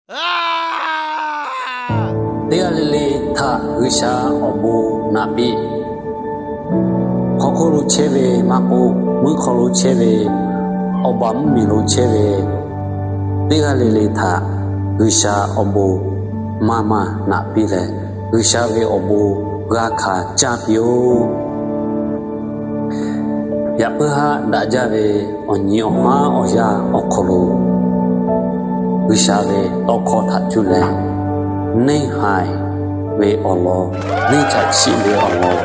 Teˇ g'aˇ le le htaꞈ G'uiˬsha awˬ bon naꞈ piˇ. Hk'aw hk'oˆ lo chehˇ ve maˇ k'oˆ, meuˇ hk'aw lo chehˇ ve, awˬ baˬ mvuhˇmiˬ lo chehˇ ve, teˇ g'aˇ le le htaꞈ G'uiˬsha awˬ bon maˇ maˇ naꞈ piˇ leh, G'uiˬsha ve awˬ bon g'a hkanˍ caˇ piˇ-oˆ. Yaꞈ puiˉ haˉ daꞈ jaˇ ve awˬ nyi awˬ haˉ awˬ yanˇ awˬ hk'aw lo, G'uiˬsha ve tawˇ hkawˇ htaꞈ cuˇ leh, neˇhaiˬ ve awˬ lawn, neˇ chaꞈ chiˆ ve awˬ lawn,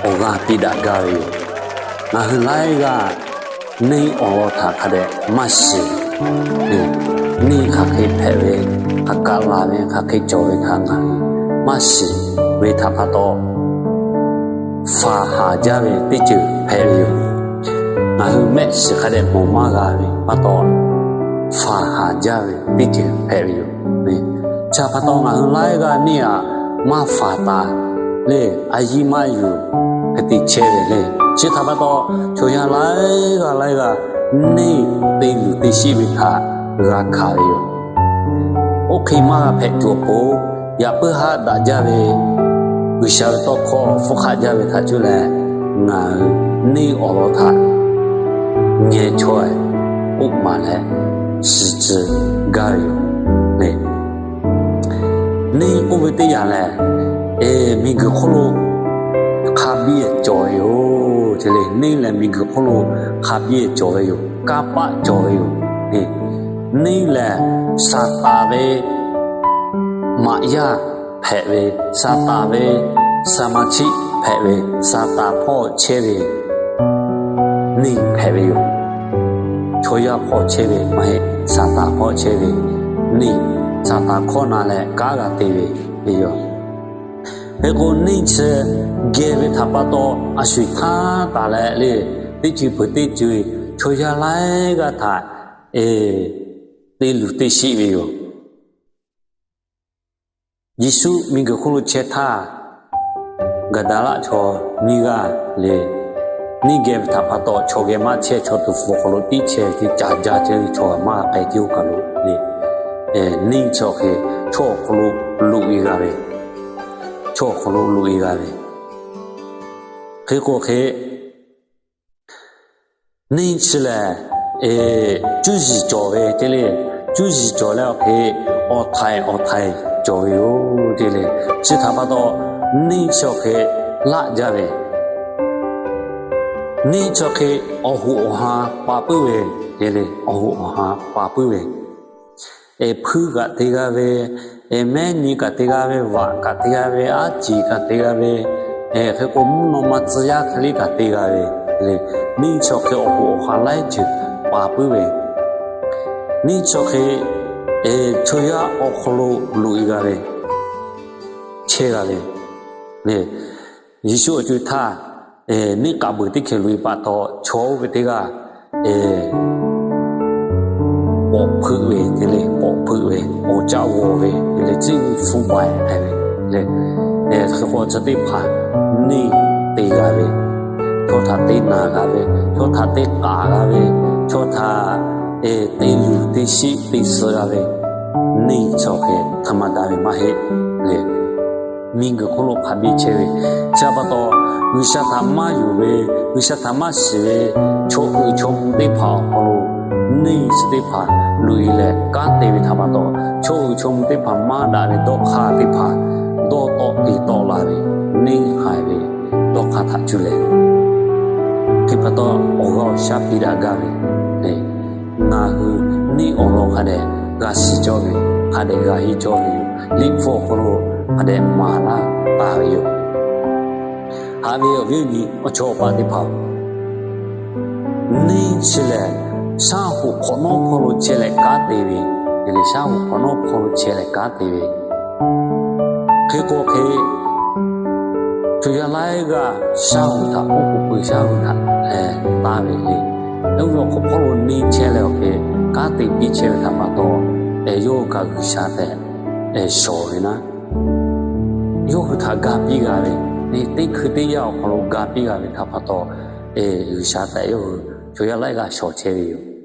awˬ g'aˇ piˇ daꞈ gaˇ ve yoˬ. Ngaˬ hui laiˉ g'aˇ neˇ awˬ lawn htaꞈ hk'a dehꞈ maˇ shiˍ. Neˇ hk'aˬ hk'e hpehꞈ ve, hk'aˬ kaꞈ laˬ ve, hk'aˬ hk'e cawˬ ve htaꞈ ngaˬ hui maˇ shiˍ ve htaꞈ pa taw, faˍ haˍ jaˇ ve teˇ ceuˬ hpehꞈ ve yoˬ. Ngaˬ hui mehˆ shiˍ hk'a dehꞈ mawˬ maˇ g'a ve pa taw, faˍ haˍ jaˇ ve teˇ ceuˬ hpehꞈ ve yoˬ. Chi htaꞈ pa taw ngaˬ hui laiˉ g'aˇ neˇ aꞈ maˇ faˍ taˍ le, a yiˇ maˇ yuˬ hk'e te chehˇ ve le. Chi htaꞈ pa taw, chaw yaˇ laiˉ g'aˇ laiˉ g'aˇ neˇ te luˬ te sheˆ ve htaꞈ g'a hkanˍ ve yoˬ. Oˇ hk'e maˇ g'a hpehꞈ tuˬ awˬ pon, yaꞈ puiˉ haˉ daꞈ jaˇ ve G'uiˬsha ve tawˇ hkawˇ hpfuhˇ hk'aˆ jaˇ ve htaꞈ cuˇ leh, ngaˬ hui neˇ awˬ lawn htaꞈ ngeh chaweh k'oˆ maˍ leh, shiˍ tcuh gaˇ ve yoˬ le. Neˇ k'oˆ ve teˇ yanˇ lehˬ, miˬguiˬ hk'oˆ lo hk'a biˇ cawˬ ve yoˬ. Te leh neˇ lehˬ miˬguiˬ hk'oˆ lo hk'a biˇ cawˬ ve yoˬ. Kanˇ paˆ cawˬ ve yoˬ. Neˇ lehˬ Saˍtanˍ ve maꞈ yaˇ hpehꞈ ve, Saˍtanˍ ve saˍmaˍ chiˆ hpehꞈ ve, Saˍtanˍ hpawˇ chehˇ ve neˇ hpehꞈ ve yoˬ. Chaw yaˇ hpawˇ chehˇ ve maˇ heˆ, Saˍtanˍ hpawˇ chehˇ ve neˇ, Saˍtanˍ hkawˇ na leh kanˉ g'a te ve yoˬ. Hk'e k'o, neˇ chi geh ve htaꞈ pa taw, a sho-eˬ htaˇ taˍ leh le, teˇ ceuˬ peuˬ teˇ ceuˬ chaw yaˇ laiˉ g'aˇ htaꞈ te luˬ te sheˆ ve yoˬ. Yeˍsuˆ miˬguiˬ hk'oˆ lo chehˇ htaˇ, Gaˍdaˍlaˆ chaw nyiˇ g'aˇ le, neˇ geh ve htaꞈ pa taw chaw geh maˇ chehˇ, chaw tuˍ hpfuh awˬ hk'aw lo tiˉ chehˇ ve, caˬ jaˇ chehˇ ve, chaw maˇ k'ai tiˉ oˇ kaˬ lo le, neˇ chi awˬ hk'e chaw awˬ hk'aw lo loꞈ-e g'a ve, chaw awˬ hk'aw lo loꞈ-e g'a ve. Hk'e k'o hk'e, neˇ chi lehˬ, cuˇ yiˍ cawˬ ve te le. Cuˇ yiˍ cawˬ leh awˬ hk'e, awˬ htaiˍ awˬ htaiˍ cawˬ ve yoˬ te le. Chi htaꞈ pa taw, neˇ chi awˬ hk'e laˆ jaˇ ve, neˇ chi awˬ hk'e awˬ hoꞈ awˬ ha pa puiˉ ve te le. Awˬ hoꞈ awˬ ha pa puiˉ ve, hpuiˇ kaꞈ te g'a ve, mehˉ nyi kaꞈ te g'a ve, vaꞈ kaꞈ te g'a ve, aˉ ceˬ kaꞈ te g'a ve, hk'e k'o mvuhˇ naw ma tcuh yaˇ hk'e le kaꞈ te g'a ve, neˇ chi awˬ hk'e awˬ hoꞈ awˬ ha laiˉ ceuˬ pa puiˉ ve, neˇ chi awˬ hk'e chaw yaˇ awˬ hk'aw lo loꞈ-e g'a ve, chehˇ g'a ve, Yeˍsuˆ awˬ co-e htaˇ, neˇ k'aˍ beuˬ teˇ hkeh loꞈ-e pa taw, chaw oˇ ve teˇ g'aˇ k'awꞈ hpeuꞈ ve te le. K'awꞈ hpeuꞈ ve, awˬ caˆ g'awˬ ve te le, tcuhˉ nyi hpfuhˇ paiˍ hpehꞈ ve le. Hk'e k'o, chaw teˇ hpaˍ neˇ te g'a ve, chaw htaꞈ te naˬ g'a ve, chaw htaꞈ te k'aˍ g'a ve, chaw htaꞈ te luˬ te sheˆ te suh g'a ve, neˇ chi awˬ hk'e hk'a ma daꞈ ve maˇ heˆ le. Miˬguiˬ hk'oˆ lo hk'a biˇ chehˇ ve, chi htaꞈ pa taw, G'uiˬsha htaꞈ maˇ yonˍ ve, G'uiˬsha htaꞈ maˇ shiˍ ve chaw uiˍ chaw mvuh teˇ hpaˍ awˬ hk'aw lo neˇ chi teˇ hpaˍ loꞈ-e leh kanˉ te ve htaꞈ pa taw, chaw uiˍ chaw mvuh teˇ hpaˍ maˇ daꞈ ve dawˇ hk'aˇ teˇ hpaˍ dawˇ tawˆ te tawˆ la ve, neˇ haiˬ ve dawˇ hk'aˇ htaꞈ cuˇ leh, hk'e pa taw awˬ g'aˇ awˬ shaˉ piˇ daꞈ gaˇ ve le. Ngaˬ hui neˇ awˬ lawn hk'a dehꞈ g'a shiˍ cawˇ ve, hk'a dehꞈ g'a henˇ cawˇ ve yoˬ. Liꞈ hpu awˬ hk'aw lo hk'a dehꞈ maˍ laˇ taˍ ve yoˬ. Haꞈ ve awˬ viˉ awˬ nyi awˬ chawˇ awˬ paˆ teˇ hpaˍ-oˬ, neˇ chi lehˬ shaˉ hoꞈ hk'awꞈ nawˉ hpawˇ lo chehˇ leh kanˉ te ve, te leh shaˉ hoꞈ hk'awꞈ nawˉ hpawˇ lo chehˇ leh kanˉ te ve, hk'e k'o hk'e, chaw yaˇ laiˉ g'aˇ shaˉ hoꞈ htaꞈ k'oˆ k'o peu shaˉ hoꞈ htaꞈ taˇ ve le. Oˇ ve awˬ hk'aw hpawˇ lo neˇ chehˇ leh awˬ hk'e kanˉ te piˇ chehˇ ve htaꞈ pa taw, yawˇ hui kaꞈ G'uiˬsha tehꞈ shawˍ ve naˉ, yawˇ hui htaꞈ ga piˇ g'a ve, teˇ hkui teˇ yanˇ awˬ hk'aw lo ga piˇ g'a ve htaꞈ pa taw, G'uiˬsha tehꞈ yawˇ hui chaw yaˇ laiˉ g'aˇ shawˍ chehˇ ve yoˬ.